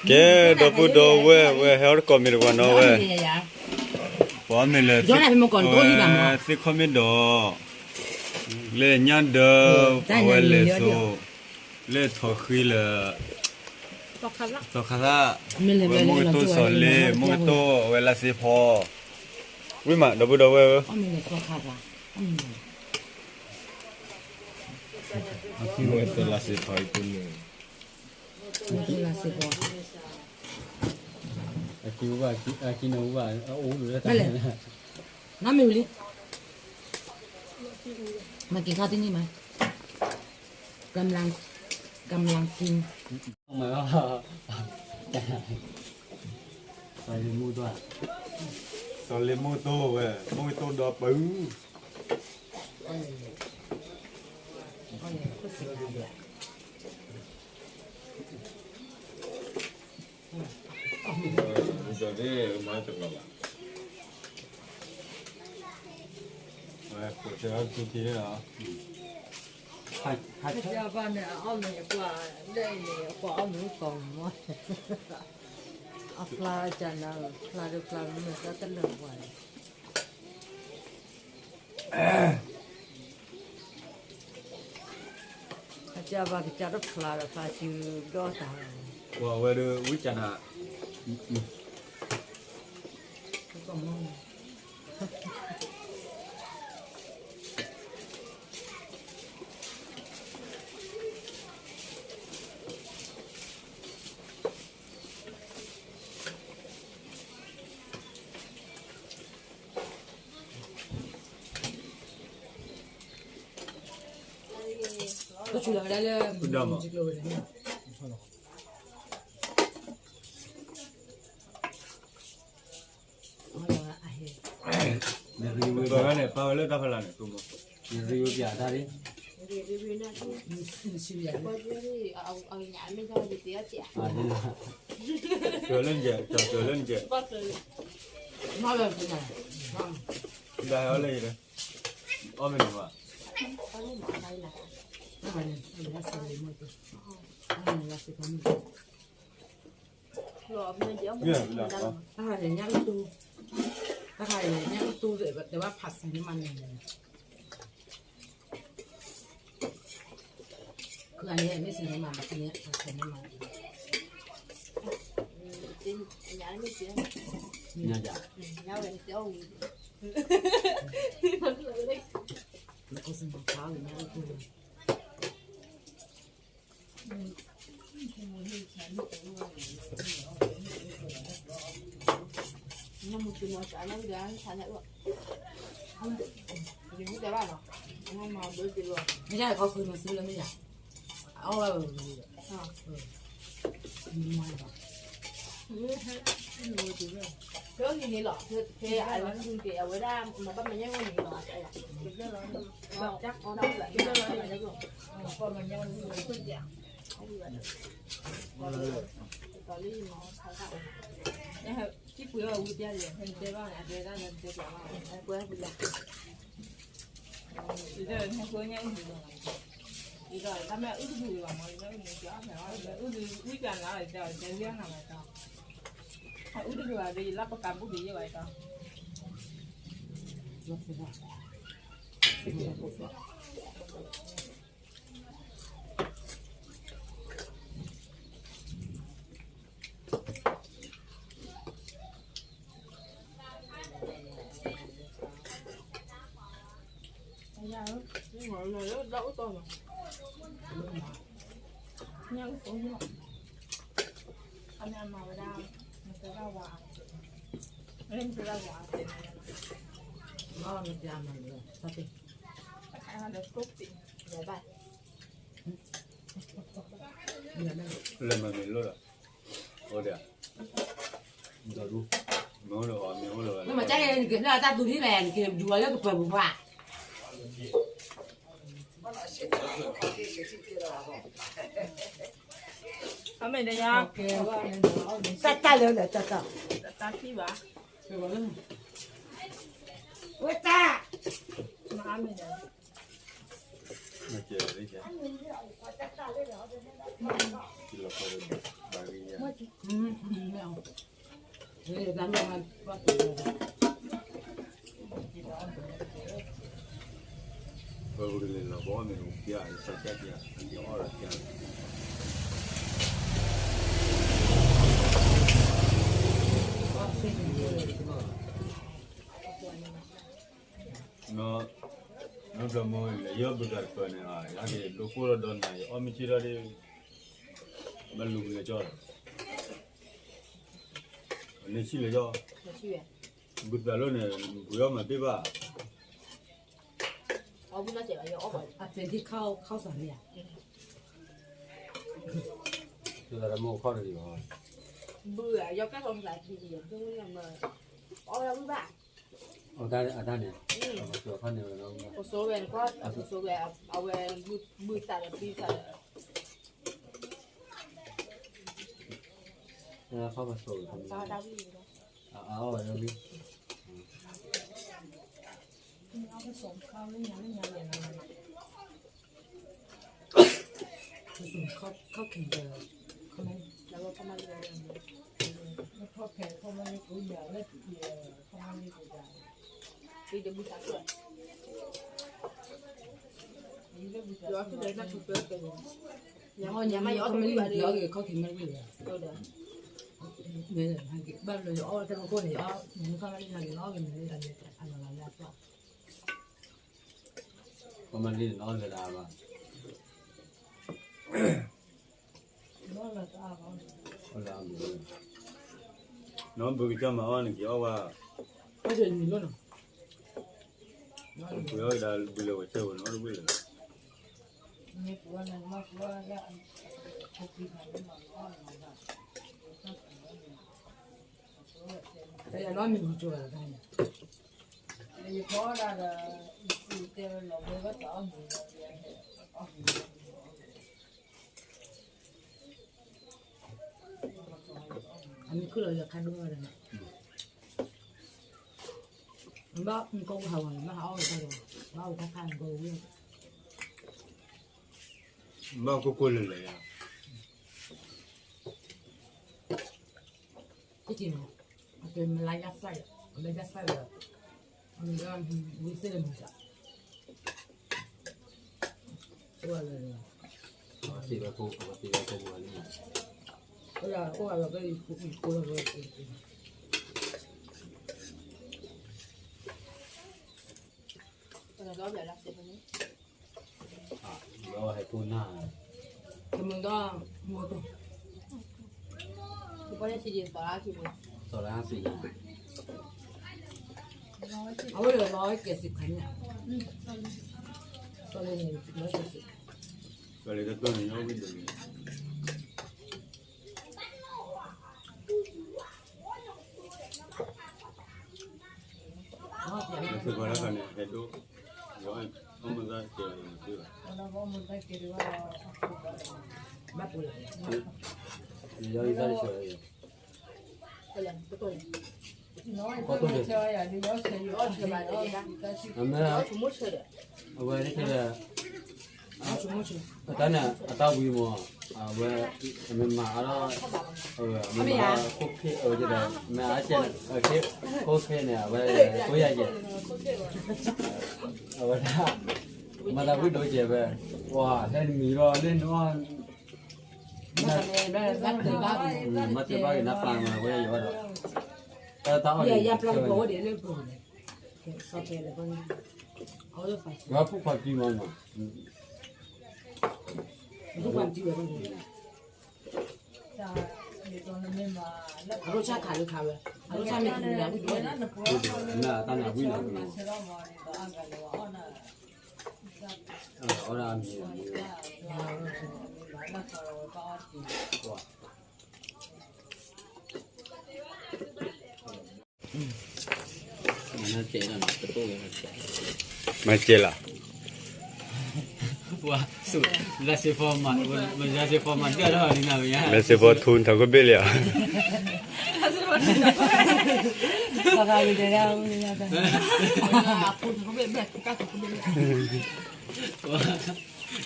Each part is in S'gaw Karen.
ကဲ, ဒီပုၢ်ဒီဝဲၢ် ဝဲဟဲအီၣ်တကိးမ့ၤတဝၤနီၤဝဲ, ပှၤမ့ၢ်လဲၤ, ဝဲသ့ၣ်ခီမ့ၢ်ဒီး, လၢညၣ်ဒၢ, အဝဲလဲၤစိ, လၢထီၣ်ဃံလၢ, သီခါသၣ်, ဝဲမိၢ်ကတိၢ်စီၤလ့, မိၢ်ကတိၢ်အဝဲလါစ့ဖီ, ဝံၤမး ဒီပုၢ်ဒီဝဲၢ်ဧၢ, ဝဲလါစ့ဖီအံၤန့ၣ် အခံဘၣ်, အခံနဘၣ်, အအိၣ်လၢတၢ်, မ့ၢ်ဝံၤလံ, မၤက့ၤခါတနံၣ်မး, ကမ်လင်, ကမ်လင်ကံ, စီၤလ့မူ, စီၤလ့မူတိၢ်ဝဲ, မူတိၢ်ဒီးပၢ ဘၣ်န့ၣ် အအီၣ်မ့ၤပှၤ, လၢအံၤန့ၣ် ပှၤအီၣ်မ့ၤအိၣ်ကီးမး, အဖျါကနၤ, ဖျါဒီးဖျါမ့ၢ်တၢ်တလၢာ်ပှၤန့ၣ် အကဘၣ်ကစၢ်တဖျါဒီးဖျါစုဒီးတၢ်လီၤ, ပှၤဝဲဒီးဝံကနၤ တၢ်ဆူၣ်လီၤဝဲဒၣ်လၢ မုၢ်ကၠိကျိၤဝဲဒၣ်န့ၣ် ပၢ်ဝဲန့ၣ် ပၢ်ဝဲလၢတၢ်ဖီလာ်န့ၣ် တိၢ်မီၢ်, နရံဝဲပၠးတၢ်လံ, ကၠီၤလၢနကဲ, ကၠီၤလၢနကဲ, ဒါဟဲအီၣ်လၢယၤ, အီၣ်မ့ၢ်န့ၣ်ဘၣ် တၢ်ခါန့ၣ် ညၣ်အုၣ်တူ, တၢ်ခါန့ၣ် ညၣ်အုၣ်တူ, တဘၣ်ဖးစၢ်န့ၣ်မးန့ၣ်, ခါန့ၣ် မ့ၢ်စၢ်န့ၣ်မး မ့ၢ်စၢ်န့ၣ်မး, ညၣ်, မ့ၢ်ယါခီဖျိမၤစၢၤလၢမ့ၢ်ယါ, အီၣ်ဝဲ, မ့ၢ်န့ၣ်လီၤ, ဖဲအဝဲဒၣ်မၤဘၣ်မၤညါဝဲန့ၣ်လီၤ, တပှဲၤဝဲဝံၤပျၢ်လံ, တဲဘၣ်န့ၣ် အတဲဒၣ်လၢတဲပျၢ်ဘၣ်, ပှဲၤဝံၤလံ, ဒီးတၢ်မ့ၢ်အုၣ်တဂုာ်ဘၣ်မ့ၢ် မ့ၢ်အုၣ်န့ၣ် ကၠီအဖျဲၣ်ဘၣ်, မ့ၢ်အုၣ်ဝံၤပျၢ်နၤ တဲအီၤတဲဝံၤနၤဘၣ်တီ, အအုၣ်တဂုာ်ဘၣ်ဒီး ယလၢပကးဘူးက့ၤယဲၢ်ဘၣ်တီ လဲၤမၤမ့ၤလိၣ်လီၤ, အိၣ်ဒီး, မ့ၢ်အိၣ်ဒီးအီၤ မ့ၢ်အိၣ်လီၤ, နကဲနတၢ်သူထံၣ်လဲၣ် နက့ၤယူၤအီၤလၢကပၢၤပူၤပှၤ, အမ့ၢ်ဒီးယၤ, တၢ်တၢ်လၢလၢတၢ်တၢ်, တၢ်ထံၣ်ဘၣ်, ဝဲတၢ်, မ့ၢ်အမ့ၢ်ဒီး, မ့ၢ်ကဲ, ကဲလီၤ, ဘၣ်ဂ့ၤယၤ နီၢ်ဘျီမိၢ်လဲၤယီၢ်ဘုသးတပၢၤန့ၣ် ယဟဲက့ၤဒိကိၢ်ဒီးဒီနၤ ယအီၣ်မ့ၢ်ဆ့ထီၣ်ဒီး ဘၣ်လူၤကလဲၤကၠီလီၤ. န့ၣ်ဆံၣ်လဲၤကၠီ, ဘုသးလိၣ်န့ၣ် ပှ့ၤအီၣ်မၤတ့ၢ်ဘၣ်. အပျ့ၤထံၣ်ခီၣ်စးန့ၣ်ဧါ, ဘုသးတမိၢ်ခီၣ်တဂ့ၤဘၣ်, ဘုယီၢ်ကဲထီၣ်သးထံၣ်ဒီး ဘုမ့ၢ်မၤ အီၣ်ဝဲဘၣ်. အတၢ်န့ၣ်, ပစိဝဲနကွၢ်, ပစိဝဲ, အဝဲ, ဘုသးဒီးပျံၤသးဒီး, ခီၣ်ပစိဝဲ, အအီၣ်ဝဲလၢလံ. ခီမ့ၢ်လံန့ၣ် အီၣ်လၢတၢ်မကိၢ်န့ၣ်, ခီမ့ၢ်လံန့ၣ် အီၣ်လၢတၢ်မကိၢ်န့ၣ်, နီၢ်ဘုကစၢ်မၤအီၣ်န့ၣ် က့ၤအီၣ်ဝဲ, ပှ့ၤအီၣ်ကဒါဘုလၢဝဲဆဲဝဲန့ၣ် အီၣ်တဝံၣ်လၢၤ. အမ့ၢ်ခုၣ်လီၤယခါဒိၣ်ဝဲဒၣ်, ဘၣ်ကိၢ်ဟးဝဲ, ဘၣ်ဟးအီၣ်ဝဲတၢ်ဒီး, ဘၣ်ဝဲတၢ်ခါန့ၣ်ကိၢ်ဝဲ, ဘၣ်ကိၢ်ကိၢ်လၢာ်လၢာ်ယၤ, တက့ၢ်န့ၣ်, အကဲမလါယါစၢ်ယၤ, မလါယါစၢ်ယၤ, အမ့ၢ်ဝံသ့ၣ်လၢမုၢ်စၢ်, အိၣ်လၢ, အိၣ်လၢကဲ, တမုာ်ဒီး, စီၤလါစံး, အဝဲလၢလီၤကဲစံးခါန့ၣ်, စီၤလါကဲစံး, စီၤလါတၢ်တိၢ်န့ၣ်, စ့ၢ်ကီးတၢ်ခါန့ၣ် ဟဲဒိၣ်, အီၣ်မ့ၢ်တၢ်ကဲ, ဘၣ်ပူၤလီၤ, အဝဲန့ၣ်ခဲလၢာ်, အတၢ်န့ၣ် အတၢ်ဝံၤမး, အဝဲ, အမ့ၢ်မၤအါထီၣ်, အမ့ၢ်မၤခိၣ်ခဲ, အဝဲဒီး, မ့ၢ်အါကဲ, ခိၣ်ခဲန့ၣ် အဝဲ, ကိးယၤကဲ, အဝဲဒၣ်, မၤသးဝံၣ်ဒိၣ်ကဲဝဲ, ပှၤဟဲနမံၤဒီးလၢနအီၣ် မ့ၢ်တဘၣ်ဂ့ၤနပာ်မၤဝဲယၤဘၣ်ဒီး, တၢ်တၢ်အီၣ်ဒ်, ယၤပျီကပီၤဝဲဒၣ်လၢပှၤန့ၣ်, ကဲ, ပှၤဖုၣ်ဖီကံမးနီၤ, ပှၤဖုၣ်ဖီကံဝဲ, အရိၣ်ဆၣ်ခးလၢခးဝဲ, အရိၣ်ဆၣ်မ့ၢ်တမံၤန့ၣ် အဝံၣ်ဒိၣ်ဝဲန့ၣ်, တၢ်န့ၣ်အဝံၣ်န့ၣ်, အီၣ်ဒၣ်အမံၤ, မၤစဲးလီၤ, လၢစ့ဖီမၤ, လၢစ့ဖီမၤဒၢၣ်ထီၣ်လံနၤ, လၢစ့ဖီထူထီၣ်ကဘ့ၣ်လံဧါ,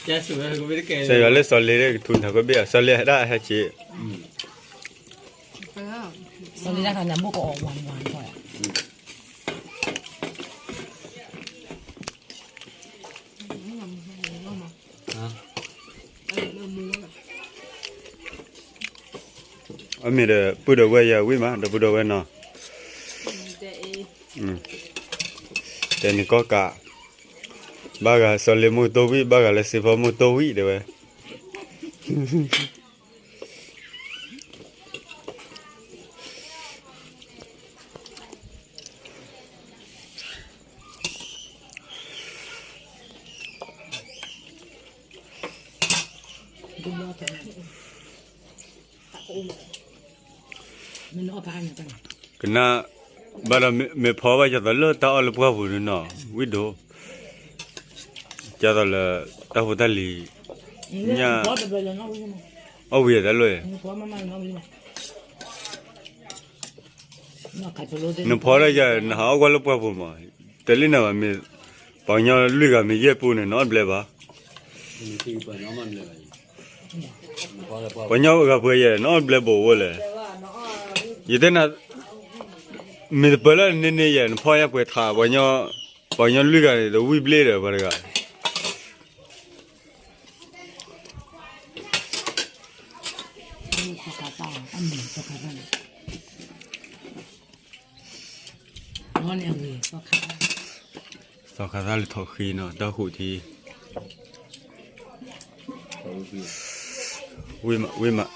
ကဲ, စီၤယွၤလၢစီၤလ့ကထူထီၣ်ကဘ့ၣ်ဧါ, စီၤလ့ဒၣ်ဟဲဆံး, စီၤလ့တၢ်ခါန့ၣ် ဘိၣ်ကအီၣ်ဝါဝါန့ၣ်ဃီဧါ. အမ့ၢ်ဒီး ပုၢ်ဒီးဝဲၢ်ယၤဝံၣ်မး ဒီပုၢ်ဒီးဝဲၢ်နီၤ, တဲန့ၣ်ကီၢ်ကး, ဘၣ်ဂၤစီၤလ့မိၢ်တိၢ်ဝံၣ် ဘၣ်ဂၤလၢစ့ဖီမိၢ်တိၢ်ဝံၣ်တဲဝဲ. ကနၣ်, ဘၣ်ဒီးမ့ၢ်ဖီဘၣ် ကၢ်သိးလၢတၢ်အီၣ်လၢပှၢ်ပူၤန့ၣ်နီၤ ဝံၣ်ဒိၣ်, ကၢ်သိးလၢတၢ်ဖိတၢ်လံၤ, ညၣ်, အီၣ်ဝံၤတၢ်လီၤ, နဖီဒၣ်ယၤ နဟးအီၣ်ကွၢ်လၢပှၢ်ပူၤမး, တဲလံနၤဘၣ်မ့ၢ်, ပှၤကညီလွံၢ်ဂၤမ့ၢ်ယဲၢ်ပူၤန့ၣ် နအီၣ်တဘျဲဘၣ်. ပှၤကညီဂၤပှဲၤယဲၢ် နအီၣ်တဘျဲဘၣ်အိၣ်ဝဲလဲၣ်. ယတဲနၤ, မ့ၢ်တပၢၢ်လၢနန့ၢ်န့ၢ်ယဲၢ် နဖီယါပှဲၤထး, ပှၤကညီလွံၢ်ဂၤန့ၣ် တဝံၣ်ဘျ့ဒီးပှၤတဂၤ. သီခါသၣ်လၢထီၣ်ဃ့နီၤ တၢ်ဃိးထံ, ဝံၣ်မး ဝံၣ်မး.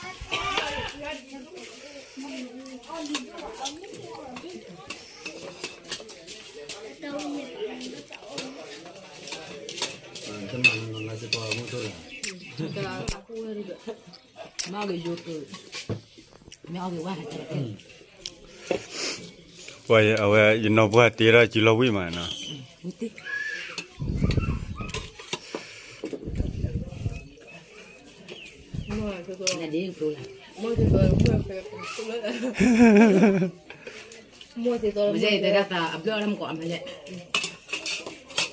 ပှၤအဝဲ ယနီၢ်ပှၢ်တ့ထီၣ်စုလီၤဝံၣ်မးနီၤ. မ့ၢ်တဲဒၣ်သးအဘျီၣ်လၢမကီးအမဲလဲၣ်,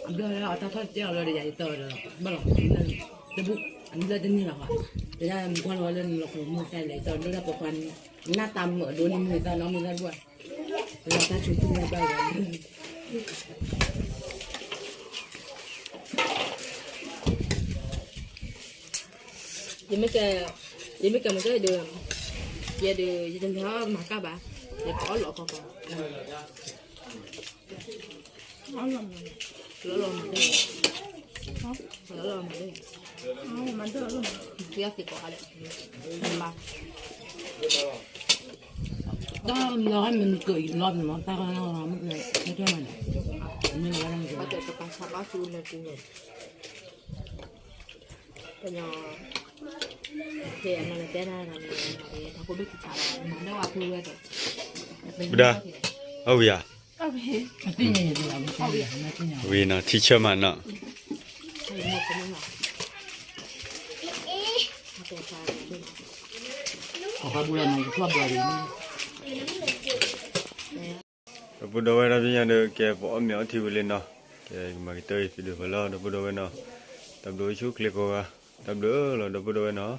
အဘျီၣ်လၢအတၢ်ထီၣ်တဲအီၤလီၤဒီးယၤယတီၢ်ဒီး ဘၣ်လီၤ, တဘူၣ်, အဘျီၣ်တန့ၢ်လီၤဃီ, တဲဒၣ်မကွၢ်လီၤလၢနလီၤခိၣ်မူၢ်တဲလဲၣ် ယတီၢ်ဒိၣ်ဒၣ်ပိာ်ခွါန့ၣ်, နၢ်တၢ်မုာ်အဒိန့ၣ်မုာ်သးနီၤ မုာ်သးဒိၣ်, လၢတၢ်ဆိးသူၣ်မ့ၢ်ဘၣ်ဂၤ ယမ့ၢ်ကဲ, ယမ့ၢ်ကဲမ့ၢ်ကဲဒီး, ယဲဒီး ယတလဲၤအီၣ်မၤကၢ်ဘၣ်, ယကအီၣ်လီၤကီကီ, လီၤလီၤမၤဒၢၣ်, လီၤလီၤမၤဒၢၣ်, မၤဒၢၣ်လီၤ, ယသ့ၣ်ကီးခါဒီး, မၤ, တၢ်လီၤဟဲမ့ၢ်ကၢၢ်အံၤလီၤမ့ၢ်မၤတၢ်ခါလီၤ, မ့ၢ်ကဲ, မ့ၢ်လီၤ, ကပာ်ဆးဘၣ်ဆူလဲၤကူလီၤ. ပညီ, ဖဲအနီၢ်လဲၤတဲတၢ်န့ၣ်, တၢ်ဖိဒိၣ်ထံဆးလီၤ, မၤလၢဝဲဖိဝဲဒီး, ဘုရား, အဝံၤဧါ, ဝံၤနီၤ ထံဆၢမးနီၤ. ဒီပုၢ်ဒီဝဲၢ်ဒီပညိၣ်ဒီး ကဲပအီၣ်မ့ၤအီထံဝံၤလံနီၤ, ကဲကမၤကတၢၢ်အံၤသ့ဒုးဖဲလီၤ ဒီပုၢ်ဒီဝဲၢ်နီၤ, တၢ်ဘျုးဆူချ့ကိးဂၤ, တၢ်ဘျုးလီၤ ဒီပုၢ်ဒီဝဲၢ်နီၤ.